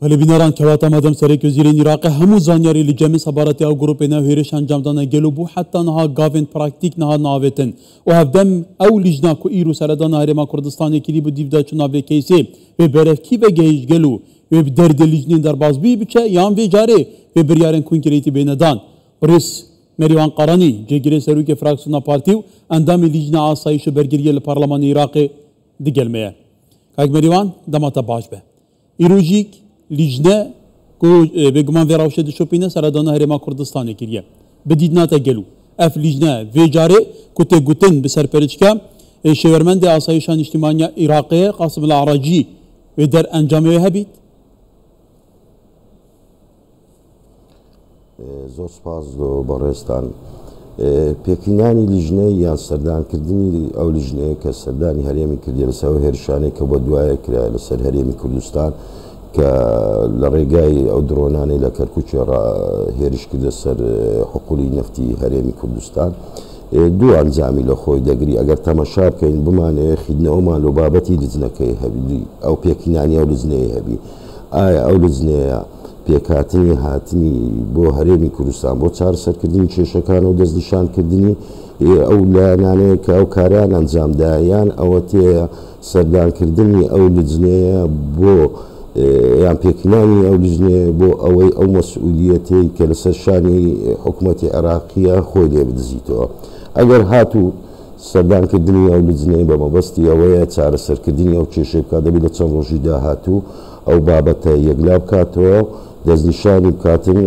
بەلێ بینەران کەواتە مادەم سەرەک وەزیرێن ئیراقێ هەموو زانیاری li cemê sebaretê ew grûpê ne hêriş encam dane gelo bû heta niha gavên praktîk niha naavêtin û hevdem ew lîjna ku îro seredana Herêma Kurdistanê kirî bû dîv de çûna vê keysê wê berevkî vegehîşt gelo wê bi derdê lîjnên derbasbûyî biçe yan vê carê wê biryarên konkrêtî bêne dan. Birêz Merîwan Qaranî cêgirê Serokê Fraksiyona Partî û endamê Lîjna Asayîş û Bergiriyê li Parlemanê Iraqê digel me ye. Kak Merîwan dema te baş be. Îro jî lîjne ku bêguman vê rewşê dişopîne seredana Herêma Kurdistanê kiriye. Bi dîtina te gelo ev lîjne vê carê ku tê gotin bi serperiçka Şêwermendê Asayîşa Nîştîmaniya Iraqê Qasim El Aracî wê der encamê wê hebît? زۆر سوپاس لۆ بەڕێزتان. پێکهێنانی لیژنەی یان سەردانکردنی ئەو لیژنەیە کە سەردانی هەرێمی کردی لەسەر ئەو هێرشانەی کە بە دوایە کرا لەسەر هەرێمی کوردستان کە لە ڕێگای ئەو درۆنانەی لە کەرکووکێ ڕا هێرش کردە سەر حقولی نەفتی هەرێمی کوردستان دوو ئەنجامی لە خۆی دەگری ئەگەر تەمەشا بکەین بمانەوێ خیدنەوەمان لۆ بابەتی لجنەکەی هەبی ئەو پێکهێنانی ئەو لجنەیە هەبی ئایا ئەو لجنەیە پێکهاتنی هاتنی بۆ هەرێمی کوردستان بۆ چارەسەرکردنی کێشەکان و دەستنیشانکردنی ئەو لایەنانەیە کە ئەو کاریان ئەنجامدا یان ئەوە تێیە سەردانکردنی ئەو لجنەیە بۆ یان پێکهێنانی ئەو لجنەیە بۆ ئەوەی ئەو مەسئولیەتەی کە لەسەر شانی حکوومەتی عێراقیە خۆی لێ بدزیتەوە. ئەگەر هاتوو سەردانکردنی ئەو لجنەی بە مەبەستی ئەوەیە چارەسەرکردنی ئەو کێشەی بکات، دەبێت لە چەند ڕۆژی داهاتوو ئەو بابەتە یەکلا بکاتەوە، دەستنیشانی بکاتن،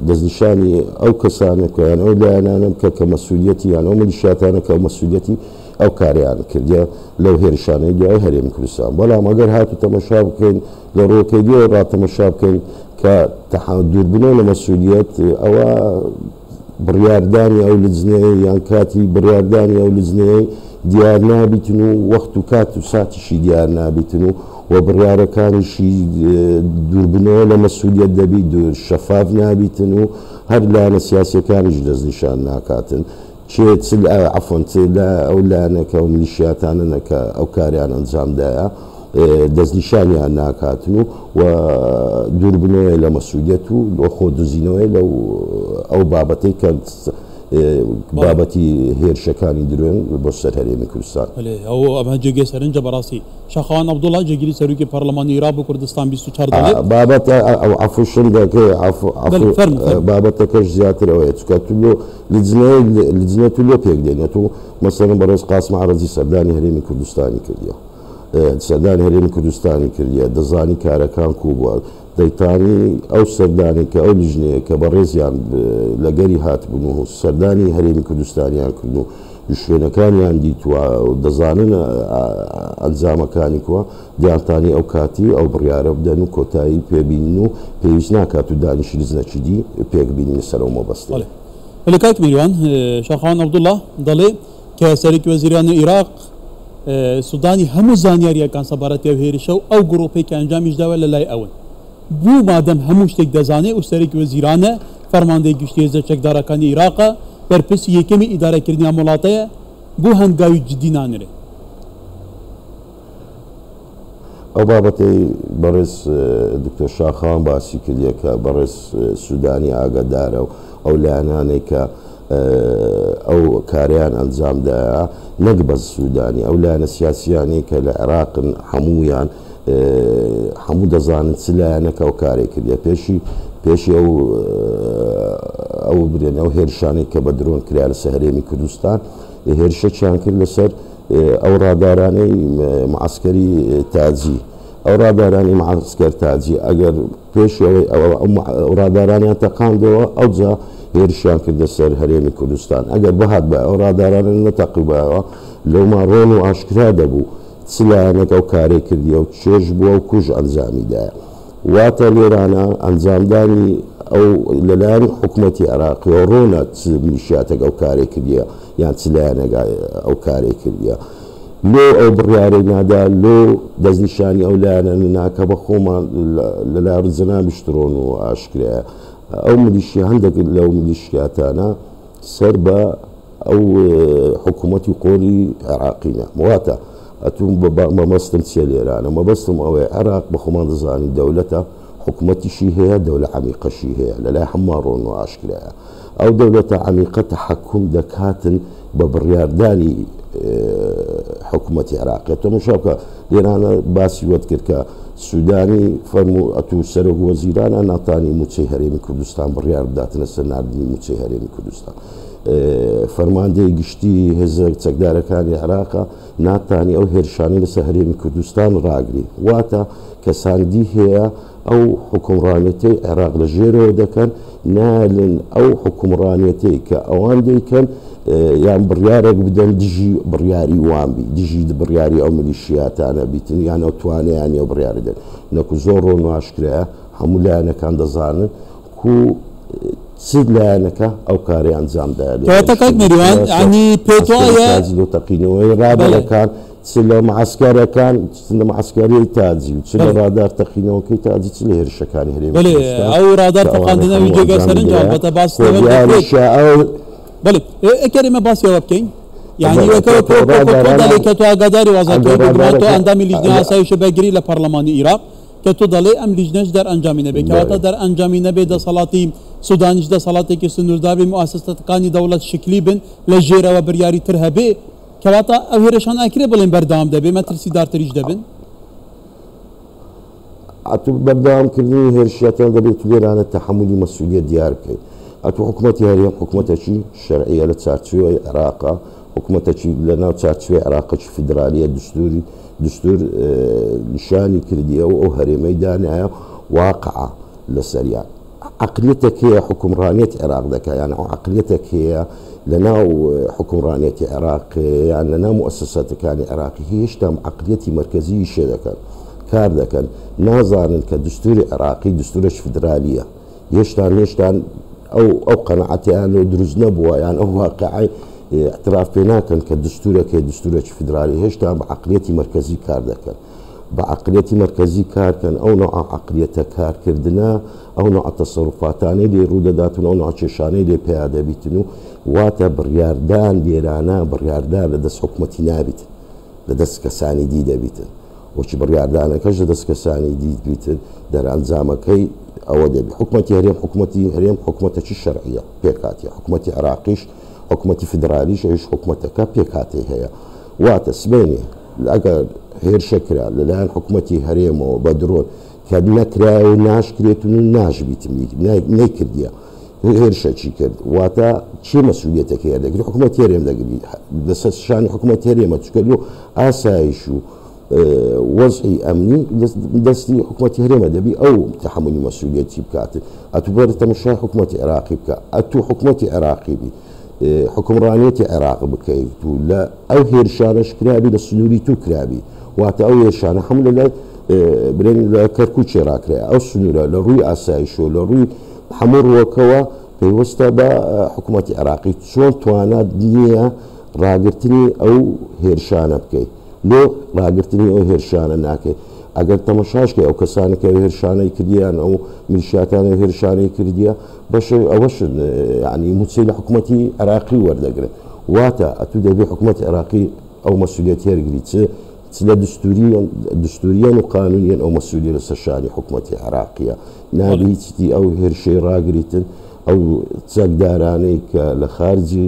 دەستنیشانی ئەو کەسانە بکە یان ئەو لایەنانە بکە کە مەسئولیەتی یان ئەو میلیشیاتانە کە ئەو مەسئولیەتی ئەو کاریان کردیە لەو هێرشانەی دوای هەرێمی کوردستان. بەڵام ئەگەر هاتوو تەمەشا بکەین لە ڕووەکەی دیەوە ڕا تەمەشا بکەین کە دووربوونەوە لە مەسئولیەت، ئەوە بڕیاردانی ئەو لجنەیە یان کاتی بڕیاردانی ئەو لجنەیە دیار نابیتن و وەخت و کات و ساتیشی دیار نابیتن و و بڕیارەکانیشی دووربوونەوە لە مەسئولیەت دەبی، شەفاف نابیتن و هەر لایەنە سیاسیەکانیش دەستنیشان ناکاتن. چێ چ عەفوەن چ لە ئەو لایەنەکە و میلیشیاتانە کە ئەو کاریان ئەنجامدایە دەستنیشانیان ناکاتن و و دووربوونەوەی لە مەسئولیەت و خۆ دزینەوەی لەو ئەو بابەتەی کە بابەتی هێرشەکانی درۆن بۆ سەر هەرێمی کوردستان. بەلێ ئەو ئەمە جێگەی سەرنجە بەڕاستی. شاخەوان عەبدوڵا جێگیری سەرۆکی پەرلەمانی ئیراق بۆ کوردستان 24 دەڵێت. بابەت ئەو عەفوشم دەکەی عەفو بەلێ فەرموو فەرموو. بابەتەکەش زیاتر ئەوەیە چونکە تو لۆ لجنەیە لجنە تو لۆ پێک دێنێت و مەسەلەن بەڕێز قاسم عەرەجی سەردانی هەرێمی کوردستانی کردیە، سەردانی هەرێمی کوردستانی کردیە، دەزانی کارەکان کوو بووە، دەیتانی ئەو سەردانی کە ئەو لیژنەیە کە بەڕێزیان لەگەری هاتبوون و سەردانی هەرێمی کوردستانیان کردن و شوێنەکانیان دیتووە و دەزانن ئەنجامەکانی کووە، دیانتانی ئەو کاتی ئەو بڕیارە بدەن و کۆتایی پێبینن و پێویست ناکات و دانیشی لجنەکی دی پێک بینن لەسەر ئەو مەبەستەیە. بەڵێ بەڵێ کاک میروان، شاخەوان عەبدوڵا دەڵێ کە سەرۆکی وەزیرانی ئیراق سودانی هەموو زانیارییەکان سەبارەت ئەو هێرشە و ئەو گروپەی کە ئەنجامیش داوە لە لای ئەون. بوو مادەم هەموو شتێک دەزانێ و سەرۆکی وەزیرانە، فەرماندەی گشتی هێزە چەکدارەکانی ئیراقە، بەرپرسی یەکەمی ئیدارەکردنی ئەم وڵاتەیە، بۆ هەنگاوی جدی نانرێ؟ ئەو بابەتەی بەڕێز دکتۆر شاخەوان باسی کردیە کە بەڕێز سودانی ئاگادارە و ئەو لایەنانەی کە ئەو کاریان ئەنجامدایە نەک بەس سودانی، ئەو لایەنە سیاسیانەی کە لە عێراقن هەموویان هەموو دەزانن چ لایەنەکە ئەو کارەی کردیە. پێشی پێشی ئەو ئەو برێن ئەو هێرشانەی کە بە درۆن کرا لەسەر هەرێمی کوردستان، هێرشەکیان کرد لەسەر ئەو ڕادارانەی معسکەری تاجی، ئەو ڕادارانی معسکەر تاجی ئەگەر پێشی ئەوەی ئەو ڕادارانیان تەقاندەوە ئەوجا هێرشیان کردە سەر هەرێمی کوردستان. ئەگەر بەهات بە ئەو ڕادارانە نەتەقیبایەوە لەوما ڕۆن و ئاشکرا دەبوو چ لایەنێک ئەو کارەی کردیە و چێژ بووە و کوژ ئەنجامیدایە. واتە لێرانە ئەنجامدانی ئەو لەلایەن حکوومەتی عێراقیەوە ڕوونە چ میلیشیاتێک ئەو کارەی کردیە یان چ لایەنێک ئەو کارەی کردیە. لۆ ئەو بڕیارەی نادا، لۆ دەستنیشانی ئەو لایەنە ناکە بە خۆمان لەلای جەنابیش ڕۆن و ئاشکرایە. ئەو میلیشیا هەندێک لەو میلیشیاتانە سەر بە ئەو حکوومەتی قۆری عێراقینە. واتە ئەتوو مەبەستم چیە لێرانە؟ مەبەستم ئەوەیە عێراق بە خۆمان دەزانین دەولەتە، حکومەتیشی هەیە، دەولە عەمیقەشی هەیە، لەلای هەمووان ڕوون و ئاشکرایە. ئەو دەولەتە عەمیقە تەحەکوم دەکاتن بە بڕیاردانی حکومەتی عێراقی. تەماشا بکە لێرانە باسی وەت کرد کە سودانی فەرموو ئەتوو سەرۆک وەزیرانە ناتانی موچەی هەرێمی کوردستان بڕیار بداتنە سەر ناردنی موچەی هەرێمی کوردستان. فەرماندەی گشتی هێزە چەکدارەکانی عێراقە ناتانی ئەو هێرشانەی لەسەر هەرێمی کوردستان ڕاگری. واتە کەساندی هەیە ئەو حکومڕانێتەی عێراق لە ژێرەوە دەکەن، نالن ئەو حکومڕانێتەی کە ئەوان دەیکەن یان بڕیارێک بدەن دژی بڕیاری وان بی، دژی بڕیاری ئەو میلیشیاتانە بیتن یان ئەو توانەیان ئەو بڕیارە دەن. نەکو زۆر ڕوون و ئاشکرایە، هەموو لایەنەکان دەزانن کو چ لایەنەکە ئەو کارەی ئەنجامدایە. کەواتە کاک مەریوان یعنی پێت وایە لۆ تەقینەوەی ڕادارەکان چ لە معسکەرەکان، چ لە معسکەری تاجی و چ لە ڕادار تەقینەوەکەی تاجی، چ لە هێرشەکانی هەرێمی کوردستان. ئەو ڕادار تەقاندنەوەی جێگا سەرنج ئەڵبەتە باس لەوە دەکرێت. بەڵێ ئەگەر ئێمە باسی ئەوە بکەین یعنی دەڵێ کە تۆ ئاگاداری وازاکەی بگومان تۆ ئەندامی لیژنەی ئاسایش بەرگری لە پەرلەمانی عێراق کە تۆ دەڵێ ئەم لیژنەش دەرئەنجامی نەبێ، کەواتە دەرئەنجامی نەبێ دەسەڵاتی سودانیش دەسەڵاتێکی سنووردار بێ، موئەسەسەکانی دەوڵەت شکلی بن لە ژێرەوە بڕیاری تر هەبێ، کەواتە ئەو هێرشان ئەکرێ بڵێن بەردەوام دەبێ، مەترسیدارتریش دەبن. ئەتوو بەردەوامکردنی هێرشیاتان دەبێت لێرانە تەحەمولی مەسئولیەت دیار بکەیت. ئەتوو حکوومەتی هەرێم حکوومەتێکی شەرعیە لە چارچێوەی عێراقا، حکوومەتێکی لە ناو چارچێوەی عێراقێکی فیدرالیە، دستوری دستور نیشانی کردیە و ئەو هەرێمەی دانایە واقعە لەسەریان. عقلیەتێک هەیە حکومڕانیەت عێراق دەکا، یان ئەو عقلیەتێک هەیە لە ناو حکومڕانیەتی عێراق یان لە ناو موئەسەساتەکانی عێراقی هێشتا عقلیەتی مەرکەزی شێ دەکەن، کار دەکەن، نازانن کە دستوری عێراقی دستورێکی فیدرالیە. هێشتان ئەو قەناعەتیان دروست نەبووە، یان ئەو واقعی اعتراف پێ ناکەن کە دستورەکەی دستورێکی فیدرالی. هێشتا بە عقلیەتی مەرکەزی کار دەکەن، بە عقلیەتی مەرکەزی کارکەن. ئەو نوع عقلیەتە کارکردنە، ئەو نوع تەسەروفاتانەی لێ ڕوودەداتن، ئەو نوع کێشانەی لێ پیا دەبیتن و واتە بڕیاردان لێرانە بڕیاردان لە دەست حکوومەتی نابیتن، لە دەست کەسانی دی دەبیتن. وەکی بڕیاردانەکەش لە دەست کەسانی دیت بیتن، دەرئەنجامەکەی ئەوە دەبی. حکوومەتی هەرێم حکوومەتی هەرێم حکوومەتێکی شەرعیە پێکاتیە، حکوومەتی عێراقیش حکوومەتی فیدرالیش ئەویش حکوومەتەکە پێکاتی هەیە. واتە سبەینێ ئەگەر هێرشە کرا لەلایەن حکوومەتی هەرێمەوە بە درۆن کە نەکرا و ناشکرێت و ناشبیتن نەیکردیە، هێرشە چی کرد؟ واتە چی مەسئولیەتەکەی دەگری؟ حکوومەتی هەرێم دەگری لەسەر شانی حکوومەتی هەرێمە، چونکە لۆ ئاسایش و وەزعی ئەمنی دەستی حکوومەتی هەرێمە دەبی ئەو تەحەمولی مەسئولیەتی بکات. ئەتوو بەرە تەماشای حکوومەتی عێراقی بکە، ئەتوو حکوومەتی عێراقی بی، حکومڕانیەتی عێراق بکەیت و لە ئەو هێرشانەش کرابی لە سنووری تو کرابی. واتە ئەو هێرشانە هەموو لە لای برێن لە کەرکووکێ ڕاکرایە. ئەو سنوورە لە ڕووی ئاسایشەوە لە ڕووی هەموو ڕووەکەوە پەیوەستە بە حکوومەتی عێراقی. چۆن توانات نییە ڕاگرتنی ئەو هێرشانە بکەیت؟ لۆ ڕاگرتنی ئەو هێرشانە ناکەیت؟ ئەگەر تەمەشاشکەی ئەو کەسانە کە ئەو هێرشانەی کردیان، ئەو میلیشیاتانە هێرشانەی کردیە، بەشە ئەوەشن یعنی موچەی لە حکوومەتی عێراقی وەردەگرن. واتە ئەتوو دەبێ حکوومەتی عێراقی ئەو مەسئولیەت هێرگری، چ لە دستوریان و قانونیان ئەو مەسئولیە لەسەر شانی حکوومەتی عێراقیە. نابی هیچی ئەو هێرشەی ڕاگریتن، ئەو چەکدارانەی کە لە خارجی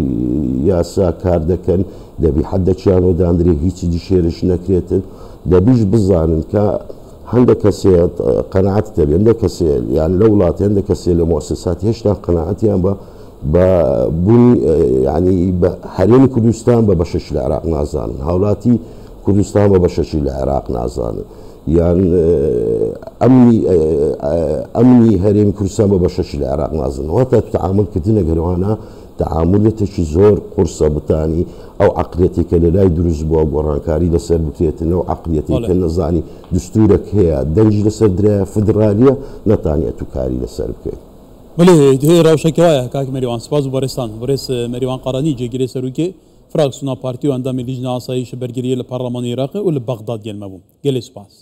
یاسا کار دەکەن دەبی حەدەکیان و داندرێ هیچی دیش هێرش نەکرێتن. دەبیش بزانن کە هەندێک کەسێ قەناعەت دەبێ، هەندێک کەسێ یان لە وڵاتی، هەندێک کەسێ لە موئەسەسات هێشتا قەناعەتیان بە بوونی یعنی بە هەرێمی کوردستان بە بەشەکی لە عێراق نازانن، هاوڵاتی کوردستان بە بەشەکی لە عێراق نازانن، یان ئەمنی هەرێمی کوردستان بە بەشەکی لە عێراق نازانن. واتە تەعاملکردنە گەروانە تەعاملێتێکی زۆر قورسە بتانی ئەو عقلیەتی کە لە لای دروست بووە گۆڕانکاری لەسەر بکرێتن، ئەو عقلیەتی کە نەزانی دستورێک هەیە دەنگی لەسەر درایە فیدرالیە نەتانی ئەتوو کاری لەسەر بکەیت. بەڵێ ڕەوشەکە وایە کاک مەریوان. سپاس و بەڕێزتان. بەڕێز مەریوان قارانی جێگیرێ سەرۆکی فراکسیۆنا پارتی و ئەندامی لیژنە ئاسایش بەرگریە لە پەرلەمانی عێراق و لە بەغداد گەلمە بوو. گەلێ سپاس.